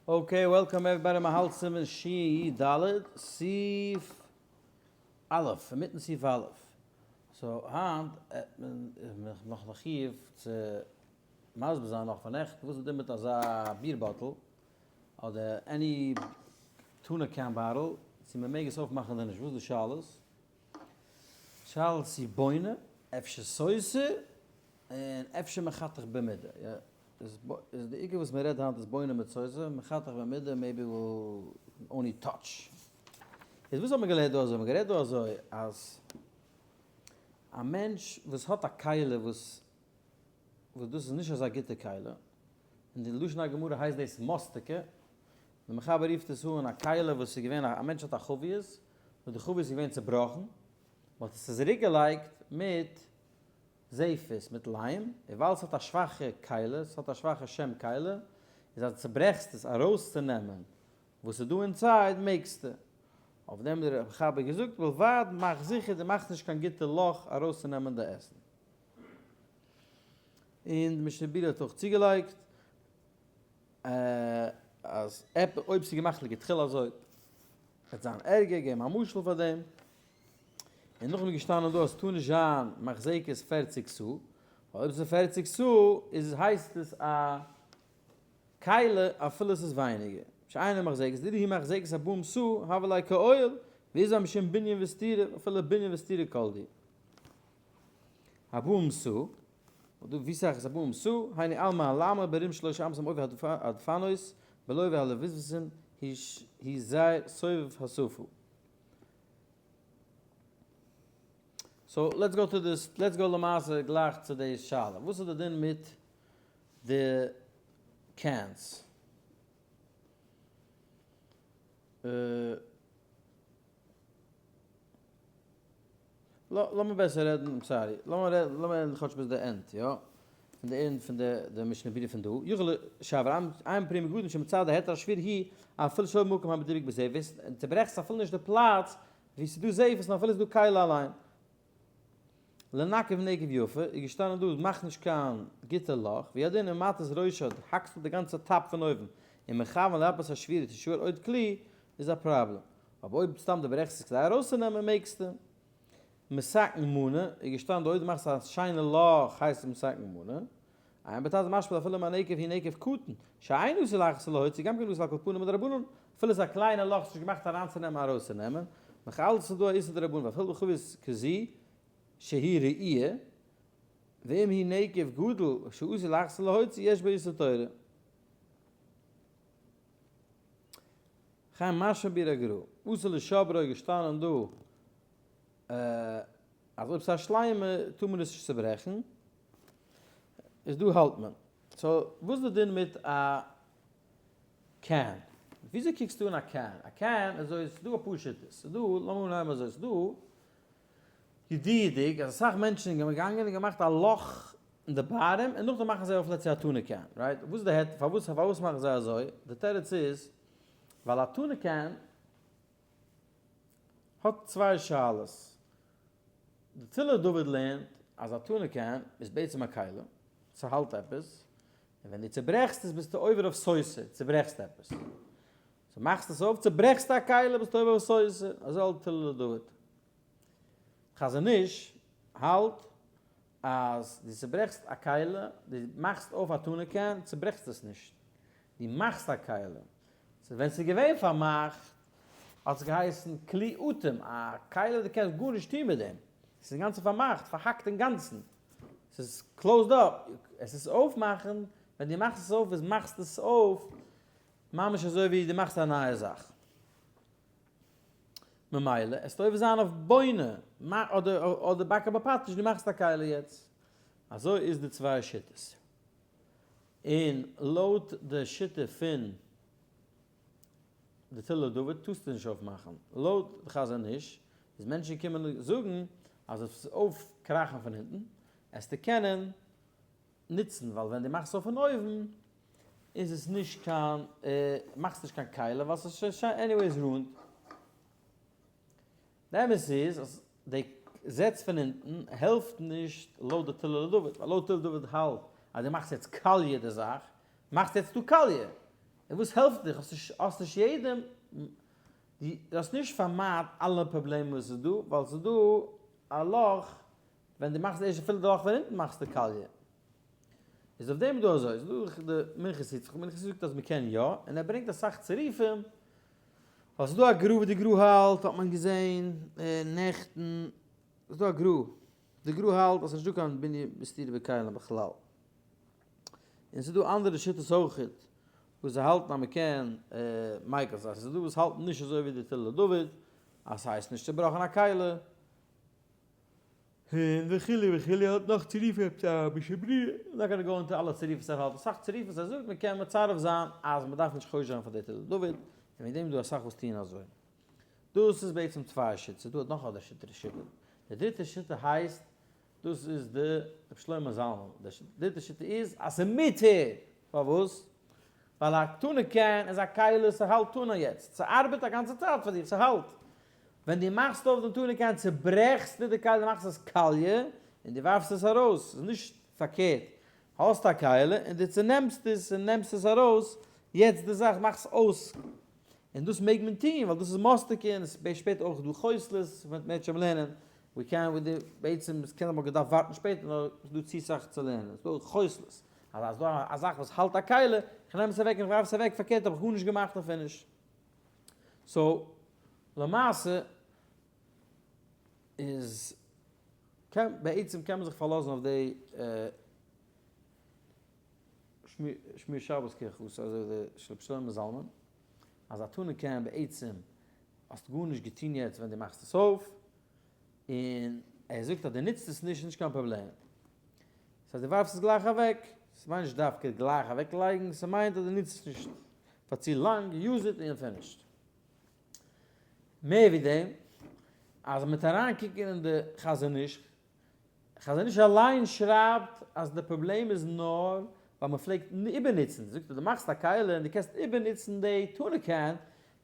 Okay, welcome everybody, מ'האלט סימן שי ד, סעיף א', אינמיטן סעיף א'. So היינט העט מען מיך נאך מחיוב צו מסביר זיין נאך פון נעכטן וואס איז דא מיט אזא beer bottle אדער any tuna can bottle צו מ'מעג עס אויפמאכן אדער נישט, וואס איז די שאלות? שאלות צו בונה, אפשר סותר, און אפשר מחתך במידה. איז די עיקר וואס מען רעדט היינט איז בונה מיט סותר, מחתך במידה maybe will only touch. איז וואס האט מען געלערנט דא אזוי? מען גערעדט דא אזוי אז א מענטש וואס האט א כלי וואס וואס דאס איז נישט אזא גוטע כלי, אין די לשון הגמרא הייסט דאס מאסטיקע, די מחבר רופט עס אן א כלי וואס איז געווען א מענטש האט א חבית וואס די חבית איז געווען צובראכן, מען האט עס צוריק געלייגט מיט זפת מיט ליים, און ווייל ס'האט א שוואכע כלי, ס'האט א שוואכע שם כלי, איז אז דו צוברעכסט עס ארויסצונעמען וואס איז דא inside מעגסטו. אויף דעם האט דער מחבר געזאגט, ובלבד מאך זיכער דו מאכסט נישט קיין גוטע לאך ארויסצונעמען די עסן. און די משנה ברורה האט אויך צוגעלייגט אז עפ אויב ס'איז געמאכט לכתחילה אזוי וועט זיין ערגער, געבן א משל פאר דעם. און נאכדעם איז געשטאנען דא אז ס'טאר נישט זיין מחזקת פערציג סאה, ווייל אויב ס'איז פערציג סאה איז הייסט עס א כלי אפילו ס'איז ווייניגער, שאינה מחזקת, דאילו היא מחזקת ארבעים סאה הוה ליה כאוהל, ואיז משום בנין וסתירה, אפילו בנין וסתירה כל דהו. ארבעים סאה, דא ווי סאך איז ארבעים סאה, היינו עלמא הלמה ברום שלושה אמות מעובי הדפנות, בלא והלבזבזין היא זר סובב השפה. So let's go to this, let's go למעשה גלייך צו די שאלה. וואס איז די דין מיט די cans? לאמיר בעסער רעדן, sorry, לאמיר רעדן כאטש ביז די end, יא? פון די end פון די משנה ברורה פון דא, יכול לשבר אין פרי מגדים שמצד ההיתר השביר היא אפילו שלא במקום המדובק בזפת, און צוברעכסט אפילו נישט די פלאץ ווי ס'איז דא זפת נאר אפילו ס'איז דא כלי אליין. לנקב נקב יפה איז געשטאנען דא מאך נישט קיין גוטע לאך, והוא הדין אם מתיז ראשה דו האקסט אפ די גאנצע top פון אויבן און מכוון ליפות השבירה תשאר עוד כלי איז א פראבלעם, אבער אויב סתם דו ברעכסט עס כדי ארויסצונעמען מעגסטו. מתקן מנה איז געשטאנען דא אויב דו מאכסט א שיינע לאך הייסט עס מתקן מנה, עיין בט"ז משמע אפילו אם הנקב הוא נקב קטן, שאין עשוי להכניס ולהוציא, גם כן אסור על כל פנים מדרבנן, אפילו ס'איז א קליינע לאך ס'נישט געמאכט אריינצונעמען ארויסצונעמען, נאך אלץ איז דא א איסור דרבנן ואפילו בחבית כזו שהיא רעועה, ואם הוא נקב גדול שעשוי להכניס ולהוציא יש בו איסור תורה. וכן משמע ביר הגר"א, אסור לשברו איז געשטאנען דא אז אויב ס'איז א שלימה טאר מען עס נישט צוברעכן, איז דא האלט מען. So וואס איז די דין מיט א can? וויאזוי קוקסטו אן א can? א can איז אזוי, ס'איז דא אפאר שיטות, ס'איז דא, לאמיר אנהייבן אזוי, ס'איז דא ידוע'דיג אז אסאך מענטשן זענען געגאנגען און געמאכט א לאך אין די bottom און נאכדעם מאכן זיי אויף לעצי א tuna can, right? וואס איז די היתר? פארוואס פארוואס מאכן זיי אזוי? די תירוץ איז ווייל א tuna can האט צוויי שאלות. די תהילה דוד לערנט אז א tuna can איז בעצם א כלי, ס'האלט עפעס, און ווען דו צוברעכסט עס ביסטו עובר אויף סותר, צוברעכסט עפעס. So מאכסט עס אויף, צוברעכסטו א כלי, ביסטו עובר אויף סותר. אזוי האלט תהילה דוד. חזון איש האלט אז דו צוברעכסט א כלי, דו מאכסט אויף א tuna can, צוברעכסט עס נישט. דו מאכסט א כלי. So ווען ס'איז געווען פארמאכט האט עס געהייסן כלי אטום, א כלי דו קענסט גארנישט טון מיט דעם. ס'איז אינגאנצן פארמאכט, פארהאקט אינגאנצן. ס'איז closed up. עס איז אויפמאכן, ווען דו מאכסט עס אויף איז מאכסט עס אויף ממש אזוי ווי דו מאכסט א נייע זאך. ממילא עס טוב זיין אויף בונה, אדער אדער בקע בפטיש, דו מאכסט א כלי יעצט. אזוי איז די צוויי שיטות. און לויט די שיטה פון די תהילה דוד טארסטו נישט אויפמאכן. לויט די חזון איש איז מענטשן קומען זאגן אז עס איז אויפקראכן פון אונטן, עסטו קענען נוצן, ווייל ווען דו מאכסט אויף פון אויבן איז עס נישט קיין, מאכסט נישט קיין כלי ווייל ס'איז שוין anyways רונד. די אמת איז אז די זעץ פון אונטן העלפט נישט לויט די תהילה לדוד, ווייל לויט תהילה לדוד האלט אז דו מאכסט יעצט קאליע די זאך, מאכסט יעצט דא קאליע. און וואס העלפט דיך? האסט נישט יעדעם, דו האסט נישט פארמיידט אלע פראבלעמען וואס איז דא, ווייל ס'איז דא א לאך ווען דו מאכסט ערשט אפילו די לאך פון אונטן מאכסטו קאליע. איז אויף דעם איז דא אזוי, איז דא די מנחת יצחק, מנחת יצחק זאגט אז מ'קען יא, און ער ברענגט אסאך צירופים, ווייל ס'איז דא א גרא ווי די גרא האלט האט מען געזען נעכטן, ס'איז דא א גרא, די גרא האלט אז ס'איז נישטא קיין בנין בסתירה בכלים בכלל. און ס'איז דא אנדערע שיטות אויכעט וואס זיי האלטן אז מ'קען מיקל זיין, ס'איז דא וואס האלטן נישט אזוי ווי די תהילה לדוד אז ס'הייסט נישט צובראכן א כלי, און וכו' וכו' האט נאך צירופים עפעס א משנה ברורה, not gonna go into אלע צירופים ער האלט אסאך צירופים ער זאגט מ'קען מצרף זיין אז מ'דארף נישט חושש זיין פאר די תהילה לדוד, און וועגן דעם איז דא אסאך וואס טוען אזוי. דאס איז בעצם צוויי שיטות, ס'איז דא נאך א דריטע שיטה, די דריטע שיטה הייסט דאס איז די רבי שלמה זלמן, די דריטע שיטה איז אז ס'איז מותר! פארוואס? ווייל א טונא can איז א כלי, ס'האלט טונא יעצט, ס'ארבעט א גאנצע צייט פאר דיר, ס'האלט. ווען דו מאכסט אויף דעם טונא can צוברעכסטו די כלי, דו מאכסט עס קאליע, און דו ווארפסט עס ארויס, ס'איז נישט פארקערט, האסט א כלי און דו צונעמסט עס און נעמסט עס ארויס, יעצט די זאך מאכסט אויס, און דאס מעג מען טון ווייל דאס איז מאסטיקע און עס שפעטער אויך דא חותלות, מ'וועט מערטשעם לערנען ווי קען ווי די בעצם עס קען אמאל געדארפט ווארטן שפעטער נאר עס איז דא צו סאך צו לערנען עס איז דא חותלות אז אז דא א זאך וואס האלט א כלי איך נעם עס אוועק און איך ווארף עס אוועק פארקערט האב איך גארנישט געמאכט און finish so למעשה איז קען בעצם קען מען זיך פארלאזן אויף די שמיר שבת כהלכתו אזוי ווי די ר' שלמה זלמן אז א טונא can בעצם האסט גארנישט געטון יעצט ווען דו מאכסט עס אויף, און ער זאגט אז דו נוצט עס נישט איז נישט קיין פראבלעם. ס'הייסט דו ווארפסט עס גלייך אוועק, ס'מיינט נישט דווקא גלייך אוועק לייגן, ס'מיינט אז דו נוצט עס נישט פאר צו לאנג, use it און finished. מער ווי דעם, אז מ'וועט אריינקוקן אין די חזון איש, חזון איש אליין שרייבט אז די פראבלעם איז נאר ווייל מען פלעגט איבערנוצן, זאגט ער דו מאכסט א כלי און דו קענסט איבערנוצן די טונא can,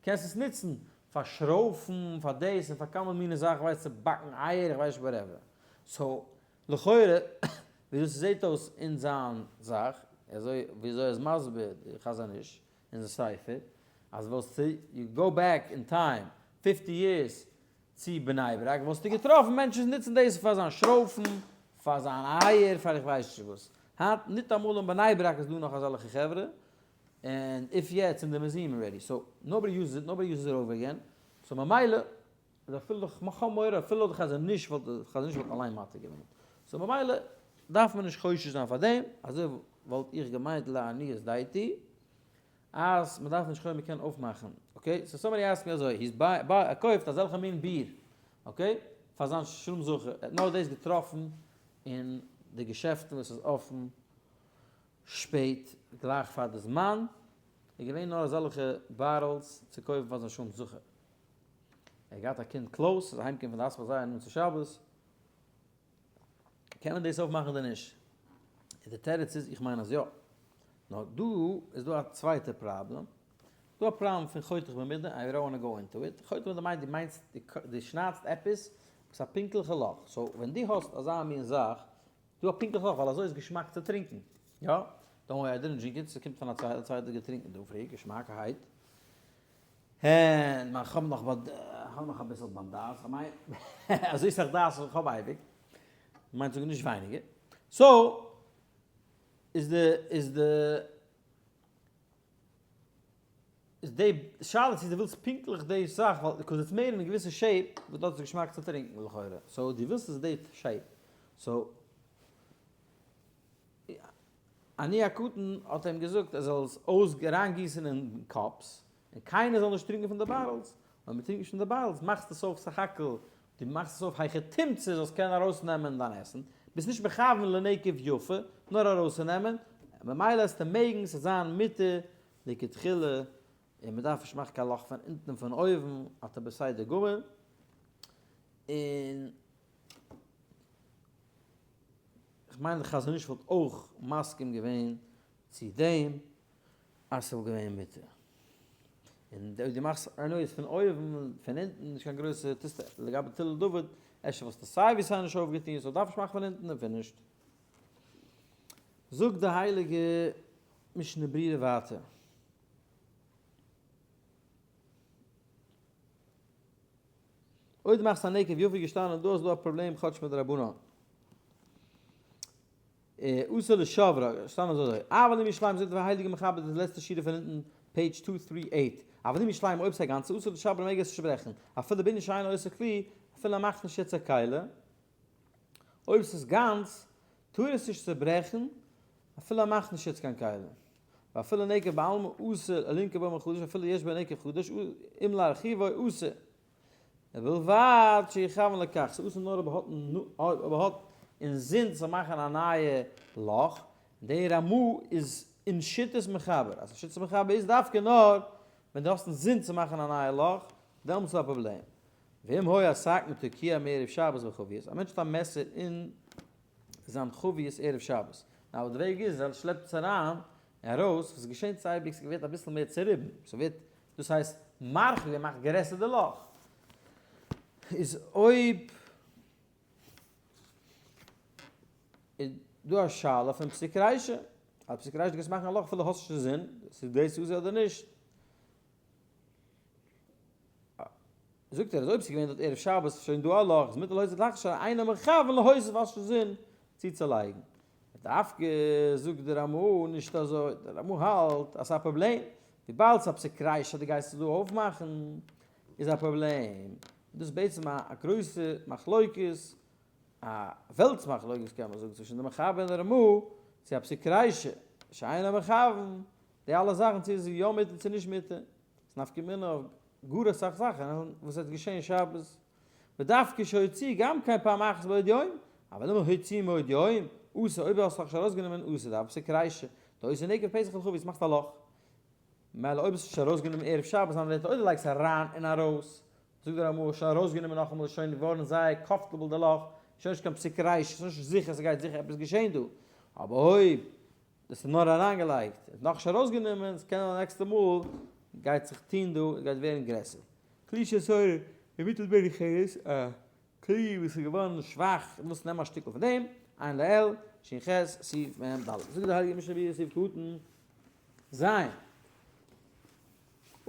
קענסט עס נוצן פאר שרויפן, פאר דאס און פאר כמה מיני זאכן, כ'ווייס צו באקן אייער, איך ווייס נישט whatever. so לכאורה ווי דאס זעט אויס אין זיין זאך, אזוי וויאזוי ער איז מסביר די חזון איש אין זיין ספר, אז וואלסטו you go back in time fifty years צו בני ברק וואלסטו געטראפן מענטשן וואס נוצן דאס פאר זיין שרויפן, פאר זיין אייער, פאר איך ווייס נישט וואס. היינט ניטאמאל אין בני ברק איז דא נאך אזעלכע חברה, און if יעצט אין די museum already, so nobody uses it, nobody uses it over again, so ממילא איז אפילו איך האב מורא אפילו די חזון איש וואלט די חזון איש וואלט אליין מתיר געווען, so ממילא דארף מען נישט חושש זיין פאר דעם, אזוי וואלט איך געמיינט לעניות דעתי. אז מ'דארף נישט חוה מ קען אויפמאכן, okay? so somebody asked me אזוי, he's buy buy ער קויפט אזעלכע מין ביר, okay? פאר זיין שלום זכר, ער האט נאר דאס געטראפן אין די געשעפטן וואס איז אפן שפעט גלייך פאר די זמן, איז געווען נאר אזעלכע bottles צו קויפן פאר זיין שלום זכר. ער האט געהאט א קינד close, איז אהיימגעקומען פון די האספיטאל זייער נאנט צו שבת, קען מען דאס אויפמאכן אדער נישט? און די תירוץ איז איך מיין אז יא. נאר דא איז דא א צווייטע פראבלעם. דא א פראבלעם פון חותך במידה, I don't wanna go into it. חותך במידה מיינט דו מיינסט דו שניידסט עפעס וואס א פונקטליכע לאך. so ווען דו האסט אזא מין זאך, דא א פונקטליכע לאך ווייל אזוי איז געשמאק צו טרינקען. יא? don't worry I didn't drink it, ס'קומט פון א צווייטע צווייטע געטרינקען דא פריער, געשמאקערהייט. הן, מיין כ'האב נאך כ'האב נאך אביסל ביים דעת, כ'מיין אזוי סאך דעת וואס כ'האב אייביג, מיינט זאגן נישט ווייניגער, so איז די איז די איז די שאלה צו דו ווילסט פונקטליך די זאך ווייל because it's made אין א געוויסע shape וואס דארט איז געשמאק צו טרינקען לכאורה, so דו ווילסט עס די shape, so אני הקטן האט אים געזאגט ער זאל עס אויס אריינגיסן אין cups, און קיינער זאל נישט טרינקען פון די bottles, אויב מען טרינקט נישט פון די bottles מאכסטו עס אויף סך הכל, דו מאכסט עס אויף היכי תמצא זאלסט קענען ארויסנעמען דיין עסן, ביסט נישט מכוון לנקב יפה, נאר ארויסצונעמען, ממילא עסטו מעגן, ס'וועט זיין מותר לכתחילה, און מען דארף נישט מאכן קיין לאך פון אונטן און פון אויבן, אתה בסדר גמור, און. כ'מיין די חזון איש וואלט אויך מסכים געווען צו דעם אז ס'וואלט געווען מותר. און אויב דו מאכסט ערנויות פון אויבן און פון אונטן נישט קיין גרויסע טוסטו לגבי תהילים דוד אפשר וואלסטו סיי ווי סיי נישט אויפגעטון so דארף נישט מאכן פון אונטן און פון נישט. זאגט די הייליגע משנה ברורה ווייטער. אויב דו מאכסט א נקב יפה געשטאנען דא איז דא א פראבלעם כאטש מיט די רבנן. אסור לשברה, געשטאנען אזוי. אבל אם ישלם זאגט דער הייליגער מחבר די לעצטע שורה פון אונטן page two three eight, אבל אם ישלם אויב ס'איז א גאנצע אסור לשברה מעג ער עס צוברעכן, אפילו בענין שאינו עושה כלי, אפילו ער מאכט נישט יעצט א כלי, אויב ס'איז גאנץ טאר ער עס נישט צוברעכן, אפילו ער מאכט נישט יעצט קיין כלי. ואפילו נקב בעלמא אסור לנקוב בו מחדש אפילו יש בו נקב חדש אם להרחיבו אסור. ובלבד שיכוון לכך, ס'איז אסור נאר אויב ער האט אינזין צו מאכן א נייע לאך, די רמא איז אין שיטת מחבר, אז אין שיטת מחבר איז דווקא נאר ווען דו האסט אינזין צו מאכן א נייע לאך, דעמאלטס איז א פראבלעם. ואם היה סכין תקוע מערב שבת בחבית, א מענטש האט א מעסער אין זיין חבית ערב שבת, נאר די וועג איז אז ער שלעפט עס אריין און ארויס, וואס געשענט צו אייביג ס'ווערט אביסל מער צעריבן, ס'ווערט דאס הייסט מרחיב ער מאכט גרעסער די לאך, איז אויב איז דא א שאלה פון פסיק רישא, א פסיק רישא דו קענסט מאכן א לאך אפילו האסט נישט אינזין, ס'איז דאס אזוי אדער נישט, זאגט ער אז אויב ס'איז געווען דארט ערב שבת איז שוין דא א לאך, איז מותר להוסיף להכשיר אינו מכוון להוסיף האסט נישט אינזין צוצולייגן. דווקא זאגט די רמא נישט אזוי, די רמא האלט אז ס'איז א פראבלעם, וויבאלד ס'איז א פסיק רישא אז דו גייסט עס דא אויפמאכן איז א פראבלעם, דאס איז בעצם א גרויסע מחלוקת, א וועלטס מחלוקת קען מען זאגן צווישן די מחבר און די רמא, צו א פסיק רישא שאינו מכוון, די אלע זאכן צו עס איז יא מותר צו נישט מותר, ס'איז נפקא מינה אויף גאר אסאך זאכן וואס וועט געשען שבת, ודווקא שהוציא גם כן פעם אחת בעוד יום, אבל אם הוציא מעוד יום, אסור, אויב האסט נאכנישט ארויסגענומען אסור, דארף פסיק רישא, דעושה נקב פתח לחבית, מאכט א לאך. מילא אויב האסט נישט ארויסגענומען ערב שבת, זיין ווערט אויב דו לייגסט אריין און ארויס, זאגט דער רמא, שוין ארויסגענומען נאכאמאל איז שוין געווארן זייער comfortable די לאך, שוין נישט קיין פסיק רישא, ס'איז נישט זיכער ס'גייט זיכער עפעס געשען דא, אבער אויב דאס איז נאר אריינגעלייגט, איז נאכנישט ארויסגענומען, עס קען זיין נעקסטע מאל גייט זיך טוהן דא, עס גייט ווערן גרעסער. כלי שסורר ומיטל בין חרס, א כלי וואס איז געווארן שוואך, מוזט נעמען א שטיקל פון דעם, עיין לעיל, שין ח', סעיף מ ד. זאגט די הייליגע משנה ברורה סעיף קטן ז.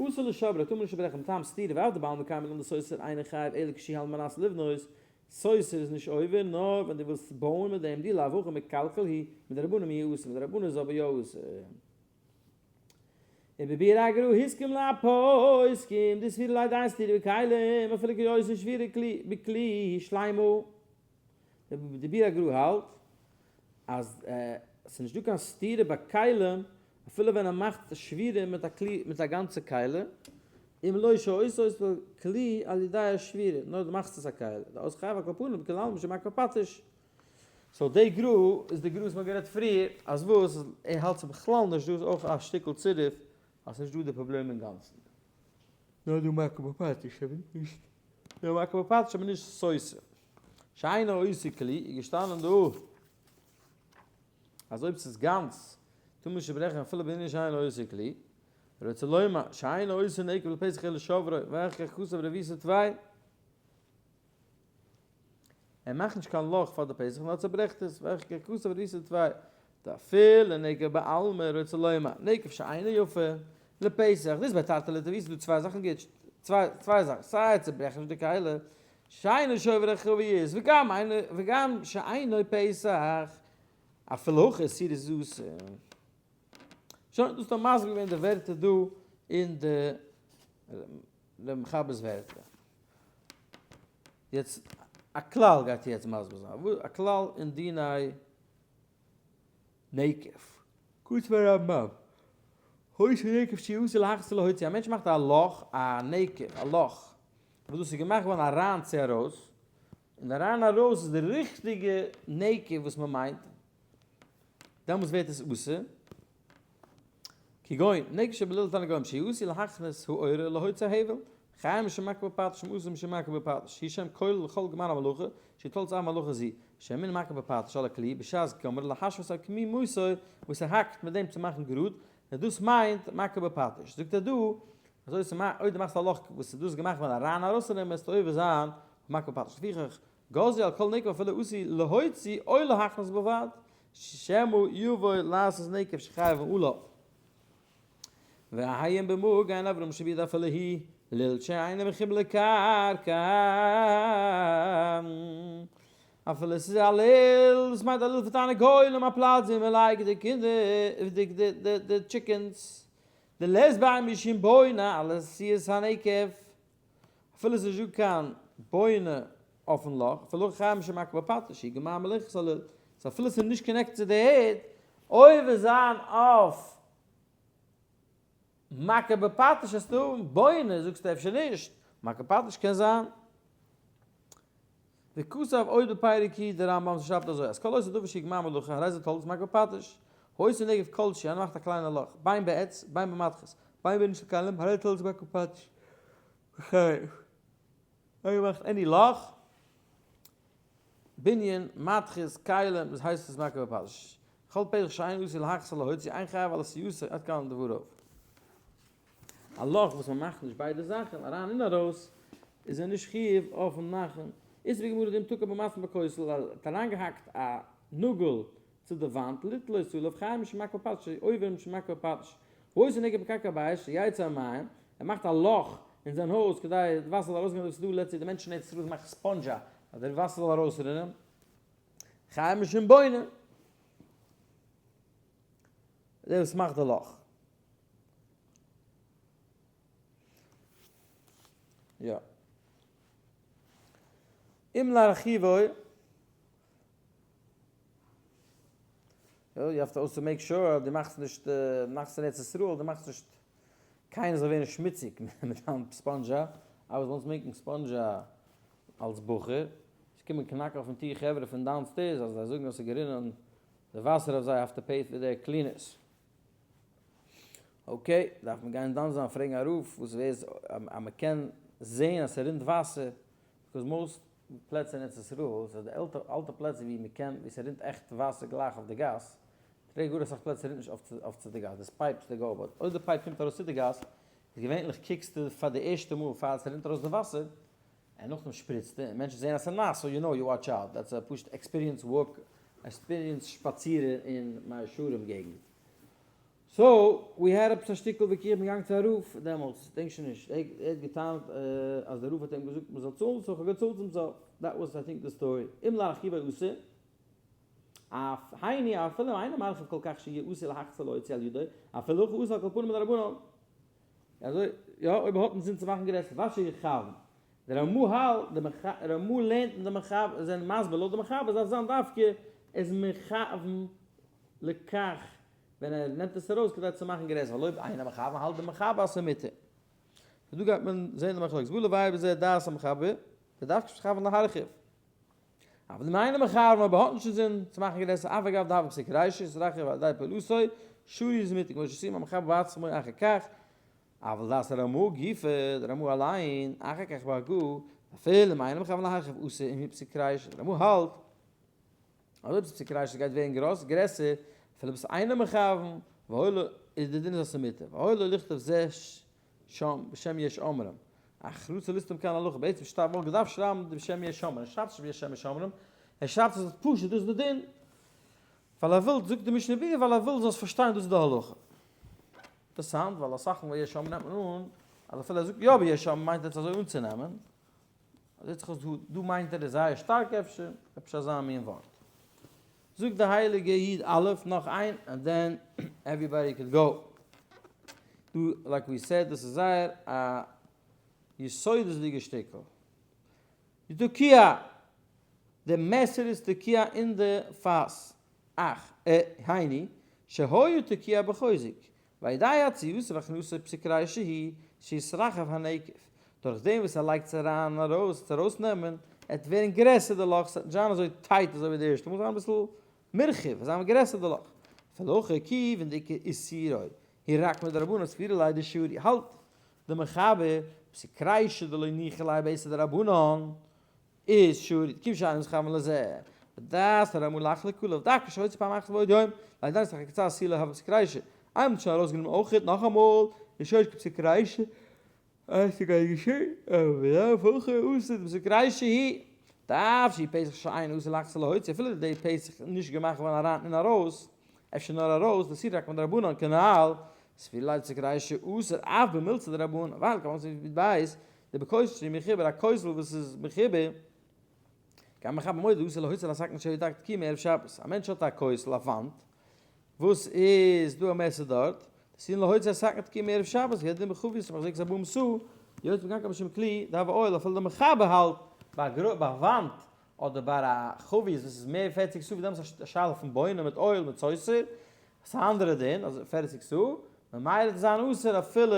אסור לשברה, טאר מען נישט צוברעכן מטעם סתירה ואף דבעלמא קיימא לן דסותר אינו חייב אלא כשהוא על מנת לבנות, סותר איז נישט עובר נאר ווען דו ווילסט בויען מיט דעם דאי לאו הכי מקלקל הוא, מדרבנן מיהא אסור, מדרבנן איז אבער יא אסור. ובביאור הגרא הסכים לפוסקים דסבירא ליה דאין סתירה בכלים אפילו כעושה שבירה בכלי שלימה. די ביאור הגרא האלט אז ס'איז נישט דא קיין סתירה ביי כלים אפילו ווען ער מאכט שבירה מיט א כלי מיט א גאנצע כלי, אם לא שעושה אותו כלי על ידי השבירה, נאר דו מאכסט עס א כלי, דאז חייב על כל פנים בכולי עלמא שמכה בפטיש. so די גרא איז די גרא וואס מ'האט גערעדט פריער אז וואס ער האלט ס'איז בכלל נישט דא איז אויך א שטיקל צירוף אז ס'נישט דא די פראבלעם אינגאנצן. נאר דא מכה בפטיש אבער נישט נאר מכה בפטיש אבער נישט סותר. שאינו עושה כלי איז געשטאנען דא אז אויב ס'איז גאנץ טאר מען נישט צוברעכן אפילו בענין שאינו עושה כלי. רוצה לומר שאינו עושה נקב לפתח אלא שוברו ואחר כך כתב רביסה טפי. ער מאכט נישט קיין לאך פאר די פתח נאר צוברעכט עס, ואחר כך כתב רביסה טפי. דאפילו נקב בעלמא רוצה לומר נקב שאינו יפה לפתח, דאס ביי תרתי לטבית איז דא צוויי זאכן גוט, צוויי זאכן, סיי צוברעכן נישט די כלי, שאינו שובר החבית, וגם אינו וגם שאינו פתח, אפילו הכי איסור איז אסור. שוין, דאס האט ער מסביר געווען די ווערטער דא אין די מחבר'ס ווערטער. יעצט א כלל גייט ער יעצט מסביר זיין, א כלל אין דיני נקב. כתב הרמב"ם, העושה נקב שעשוי להכניס ולהוציא, א מענטש מאכט א לאך, א נקב, א לאך, וואס דאס איז געמאכט געווארן אריין צו ארויס, און אריין ארויס איז די ריכטיגע נקב וואס מען מיינט, דעמאלטס ווערט עס אסור. כגון, נקב שבלול תרנגולים שעשוי להכניס העורה להוציא ההבל, חייב משום מכה בפטיש אסור משום מכה בפטיש, הוא שם כולל לכל גמר המלאכה, שתולדות אב מלאכה זו, שמין מכה בפטיש על הכלי, בשעת גמר להשוות עקמימותו, וואס ער האקט מיט דעם צו מאכן גראד, און דאס מיינט מכה בפטיש. זאגט ער דא, אז אויב דו מאכסט א לאך וואס איז דאס געמאכט געווארן אריין ארויסצונעמען וועסטו עובר זיין אויף מכה בפטיש. לפיכך גזרו על כל נקב אפילו עשוי להוציא או להכניס בלבד, שמא יבוא לעשות נקב שחייבין עליו. ועיין במגן אברהם שביד אפילו היא. ליל שאינו מחובר לקרקע, אפילו עס איז א ליל, דאס מיינט א ליל פון תרנגולים, א פלאץ ווי מען לייגט די קינדער, די chickens, דלית ביה משום בונה על עשיית הנקב, אפילו עס איז נישט דא קיין בונה אויפן לאך, אפילו חייב משום מכה בפטיש, הוא גמר מלאכת הליל, so אפילו עס איז נישט connected צו די ערד, עובר זיין אויף מכה בפטיש האסטו בונה זאגסטו אפשר נישט, מכה בפטיש קען זיין. וכתב עוד בפרק י די רמב ם שרייבט אזוי אז כל עושה דבר שהוא גמר מלאכה הרי זה תולדת מכה בפטיש, העושה נקב כל שהוא איינער מאכט א קליינע לאך בין בעץ בין במתכת בין בבנין של כלים הרי זה תולדת מכה בפטיש וכו' איינער מאכט any לאך בנין, מתכת, כלים, וואס הייסט עס מכה בפטיש? כל פתח שאין עשוי להכניס ולהוציא אין חייב על עשייתו עד כאן דבריו. א לאך וואס מען מאכט נישט ביידע זאכן אריין און ארויס איז ער נישט חיוב אויפן מאכן. איז בגמרא דאם תקע במסמר בכותל האט אריינגעהאקט א נאגל צו די וואנט לתלות עליו חייב משום מכה בפטיש עובר משום מכה בפטיש העושה נקב בקרקע הבית שיצאו המים ער מאכט א לאך אין זיין הויז כדי די וואסער זאל ארויסגיין אזוי ווי ס'איז דא לעצטע די מענטשן אין ארץ ישראל מאכן ספאנדזשע אז די וואסער זאל ארויסרינען חייב משום בונה דער וואס מאכט די לאך. יא. אם להרחיבו, you have to also make sure אז דו מאכסט נישט, מאכסט אין ארץ ישראל, דו מאכסט נישט קיינער זאל ווערן שמוציג מיט דיין ספאנדזשע, I was once making ספאנדזשע אלס בחור, עס קומען קנאקן אויפן טיר חברה פון downstairs אז זיי זאגן אז עס איז גערינען די וואסער אויף זיי, have to pay for their cleaners. Okay, דארף מען גיין דן זיין פרעגן א רב וואס ווער אז מען קען זעהן אז ס'רינט וואסער, because most פלעצער אין ארץ ישראל, ס'איז די אלטע אלטע פלעצער ווי מען קען ווי ס'רינט עכט וואסער גלייך אויף די גאס, פרעג גאר אסאך פלעצער רינט נישט אויף צו די גאס, דאס pipes די go, but אויב די pipe קומט ארויס צו די גאס, איז געווענליך קוקסטו פאר די ערשטע מאל פאר ס'רינט ארויס די וואסער, און נאכדעם שפריצט און מענטשן זעהן אז ס'איז נאס, so you know you watch out, that's א פשוט experience walk, experience שפאצירער אין מאה שערים געגנט. so we had עפעס א שטיקל וויכוח, כ'בין געגאנגען צו א רב דעמאלטס, דענק שוין נישט, ער האט געטענה'ט אז דער רב האט אים געזאגט מ'זאל צאלן, so כ'האב געצאלט צום סוף, that was I think the story, אם להרחיבו אסור, אף היינו אפילו אינו מרחיב כל כך שיהיה אסור להכניס ולהוציא על ידו, אפילו הכי אסור על כל פנים מדרבנן. אזוי יא, אויב האט אינזין צו מאכן גרעסער, וואס יכוון? דער רמא האלט, דער רמא לערנט און דער מחבר זענען מסביר לויט די מחבר דארף זיין דווקא איז מכוון לכך ווען ער נעמט עס ארויס כדי צו מאכן גרעסער, ווייל אויב אינו מכוון האלט דער מחבר אז ס'איז מותר. סאו דא גייט מען זעהן די מחלוקת, ובא לבאר בזה דעת המחבר, דדווקא שמכוון להרחיב. אבל אם אינו מכוון אויב ער האט נישט אינזין צו מאכן גרעסער אף על גב דהוה פסיק רישא יתרחב על ידי פעולתו, שרי איז מותר כמו שסיים המחבר בעצמו אחר כך, אבל דעת הרמא גופא, די רמא אליין, אחר כך בהגה, אפילו אם אינו מכוון להרחיב אסור אם הוא פסיק רישא, די רמא האלט אז אויב ס'איז פסיק רישא גייט ווערן גרויס גרעסער, אפילו ביסט אינו מכוון, והואיל איז די דין איז אז ס'איז מותר, והואיל לכתוב זה שם בשם יש אומרים, אך רצה לסתום כאן הלכה, בעצם שטייט וואלט געדארפט שרייבן די בשם יש אומרים, ער שרייבט נישט בשם יש אומרים, ער שרייבט עס פשוט דאס איז די דין, ווייל ער וויל, זאגט די משנה ברורה, ווייל ער וויל זאלסט פארשטיין דאס איז די הלכה. אינטערסאנט, ווייל אסאך מאל ביש אומרים נעמט מען אן, אז אפילו ער זאגט יא ביש אומרים מיינט ער עס אזוי אנצונעמען, זעט זיך אויס דא מיינט ער עס זייער שטארק אפשר, עפעס אזא מין ווארט. זאגט די הייליגע איד א' נאך איין and then everybody could go. דא like we said דאס איז זייער א יסודות'דיגע שטיקל. די תקיע, די מעסער איז תקיע אין די פאס, אך, ע, היינו, שהיה תקיע בחוזק, ועל ידי הוצאתו והכנסתו פסיק רישא הוא שיתרחב הנקב, דורך דעם וואס ער לייגט עס אריין און ארויס צו ארויסנעמען, עט ווערן גרעסער די לאך, ס'וועט נישט זיין אזוי tight אזוי ווי די ערשטע מאל, זיין אביסל מורחב, זיין גרעסער די לאך. והלכה כיוון דעיקר איסורו הוא רק מדרבנן סבירא ליה דשרי, האלט די מחבר, פסיק רישא דלא ניחא ליה באיסור דרבנן, איז שרי, כיוון שאינו מתכוון לזה, ודעת הרמ"א לחלוק עליו, דווקא שהוציא פעם אחת ועוד יום, לידע אחר קצת עשי לו הווה פסיק רישא, איינמאל האט שוין ארויסגענומען אויכעט נאכאמאל, איז שוין כפסיק רישא, אז ס'גייט געשען, אבער דארף אויך אסור פסיק רישא היא, דאף שהיא פתח שאין אסור להכניס ולהוציא, אפילו די פתח איז נישט געמאכט געווארן אריין און ארויס, אפשר נאר ארויס, דאס איז רק מדרבנן כנ"ל. סביר לייט צו קריישע אסור אף במילתא דרבנן, ווייל כמובן ס'איז בית די בקושי צו מחובר א כותל וואס איז מחובר, גם מחבר מודה אסור להוציא לסכן שהיו דק תקיעה מערב שבת, א מענטש האט א כותל א וואנט וואס איז דא א מעסער דארט, אסור להוציא לסכן תקיעה מערב שבת, וידין בחבית שמחזיק זבום סאה, יוצא מכאן כמשום כלי דהוה אוהל אפילו די מחבר האלט ביי וואנט אדער ביי א חבית וואס איז מער 40 סאה ווי דעמאלטס איז א שאלה פון בונה מיט אוהל מיט סותר, ס'איז א אנדערע דין, אז 40 סאה, ממילא וועט עס זיין אסור אפילו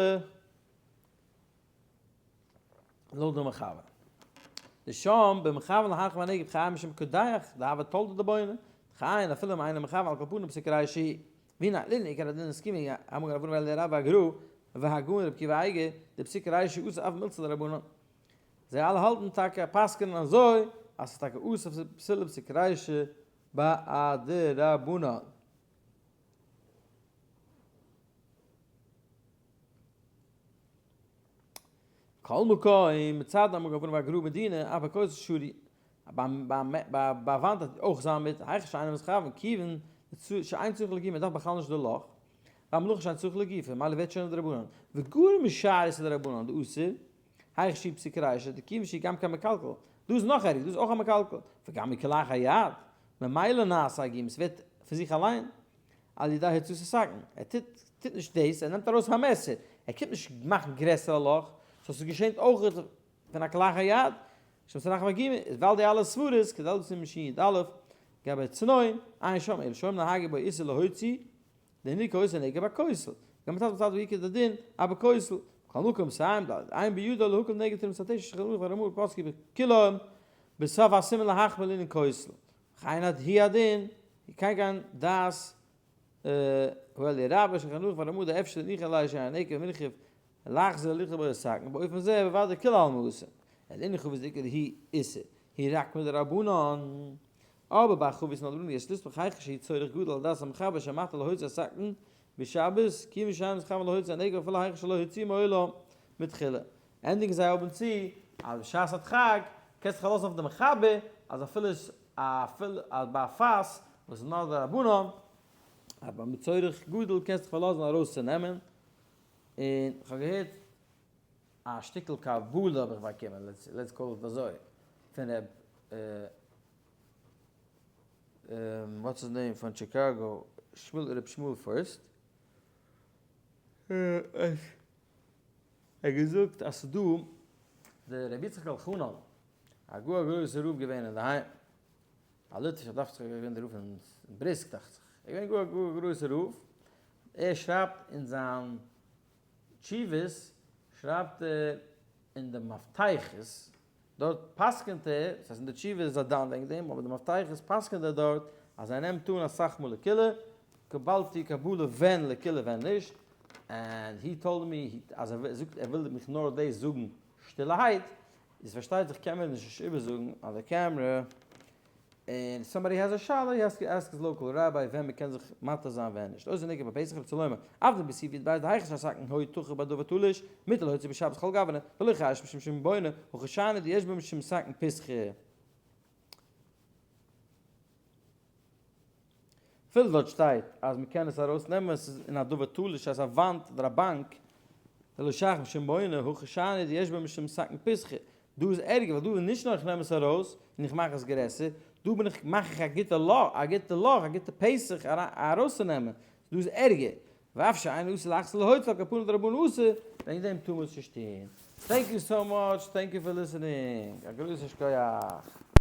לויט די מחבר. דשם במכוון להרחיב הנגב חיים משום קודח דהוה תולדה דבונה, חיים אפילו אם אינו מכוון על כל פנים פסיק רישא והנה לין עיקר הדין הסכימי המגן אברהם ואלי רב והגרא והגאון רבי עקיבא אייגער דפסיק רישא אסור אף מילתא דרבנן. זיי אלע האלטן טאקע פסק'נען אזוי אז ס'איז טאקע אסור אפילו פסיק רישא ביי א דרבנן. כל מקום, מצד המגן אברהם והגרא מדינה, אף הכותל שרי, ביי וואנט האט אויך זיין מיט היכן שאינו מתכוון, כיוון שאין צריך לגוף, מען דארף בכלל נישט די לאך, והמלאכה שאין צריך לגוף, ממילא ווערט שוין דרבנן, וגרם משארית דרבנן, דאסור, היכן שהיא פסיק רישא, דכיוון שהיא גם כן מקלקל, דא איז נאך ערגער, דא איז אויך א מקלקל, וגם מכלאחר יד, ממילא נעשה הגים, ס'ווערט פון זיך אליין, על ידי הוצאת הסכין, ער טוט טוט נישט דאס, ער נעמט ארויס א מעסער, ער קומט נישט מאכן גרעסער א לאך, סאו ס'איז געשענט אויך פון א כלאחר יד, שמסרח בגימ' איז ווייל די אלע סברות כדלת סימן שי"א, גבי צנון, עיין שם, אלא שוים נהגו בו איסור להוציא, דניקה עושה נגע בכותל, גם מצד מצד ויקרא דדין, אבער כותל, בכל מקום סיים ד', עיין בידו להקל נגד תרומת התשע שולחן ערוך והרמ"א פסקו בכולם, בסוף הסימן להחמיר לענין כותל. וכן היא הדין, כן כן דעת הואלי רבה שולחן ערוך והרמ"א דאפשר לניחא ליה שאין נקב מרחיב לחזור ללכת בו לסכן, באופן זה בוודאי כולי עלמא אסור. אלא אין חבית דעיקר היא איסור, היא רק מדרבנן. אבער ביי חבית נאר דרבנן יש לסמוך היכן שהיא צורך גדול על דעת המחבר שמטה להוציא הסכין בשבת, כיוון שאין מתכוון להוציא הנגב אפילו היכן שלא הוציא מעולם מתחילה. ענדיגן זיי אבן צו אז בשעת הדחק קענסט זיך פארלאזן אויף די מחבר אז אפילו איז אפילו אז ביי א פאס וואס איז נאר דרבנן אבער מצורך גדול קענסט דיך פארלאזן ארויס צו נעמען און כ'האב געהערט א שטיקל קבלה האב איך באקומען let's call it אזוי פון ר' what's his name פון טשיקאגא שמואל ר' שמואל פורסט ער האט געזאגט אז ס'דא די רבי יצחק אלחנן א גאר גרויסע רב געווען אינדערהיים א ליטווישער דאכט זיך ער איז געווען דער רב אין בריסק דאכט זיך ער איז געווען גאר א גאר גרויסע רב ער שרייבט אין זיין תשובות שרייבט ער אין די מפתחות דארט פסק'נט ער, דאס הייסט אין די תשובה איז ער דן וועגן דעם, אבער די מפתחות פסק'נט ער דארט אז ער נעמט אן אסאך מאל לקולא, קבלתי קבלה ווען לקולא ווען נישט, and he told me אז ער זאגט ער וויל מיך נאר דאס זאגן שטילערהייט, איז פארשטייט זיך קען מען נישט איבערזאגן אויף די קעמרע, און somebody has א שאלה he has to ask his local rabbi ווען מ'קען זיך מתיר זיין ווען נישט. אויסער נקב בפסח רב צלוימא, אף די בסי' ויט בית דהיכא שהסכין הוי תוכו בדבר תלוש, מותר להוציא בשבת כל גוונא, ולא חייש משום שום בונה, וכשאני דיש בו משום סכין פסחי. אפילו דארט שטייט אז מ'קען עס ארויס נעמען עס איז אין א דבר תלוש אז א וואנט אדער א באנק, ולא שייך משום בונה, הכא שאני דיש בו משום סכין פיתחא, דא איז ערגער ווייל דא איז נישט נאר איך נעם עס ארויס און איך מאך עס גרעסער, דא בין איך מאך איך א גוטע לאך, א גוטע לאך, א גוטע פתח ארויסצונעמען, דא איז ערגער, ואף שאין אסור לחזור להוציא על כל פנים דרבנן אסור, וועגן דעם טאר מען עס נישט טון. Thank you so much, thank you for listening, א גרויסע שכוח.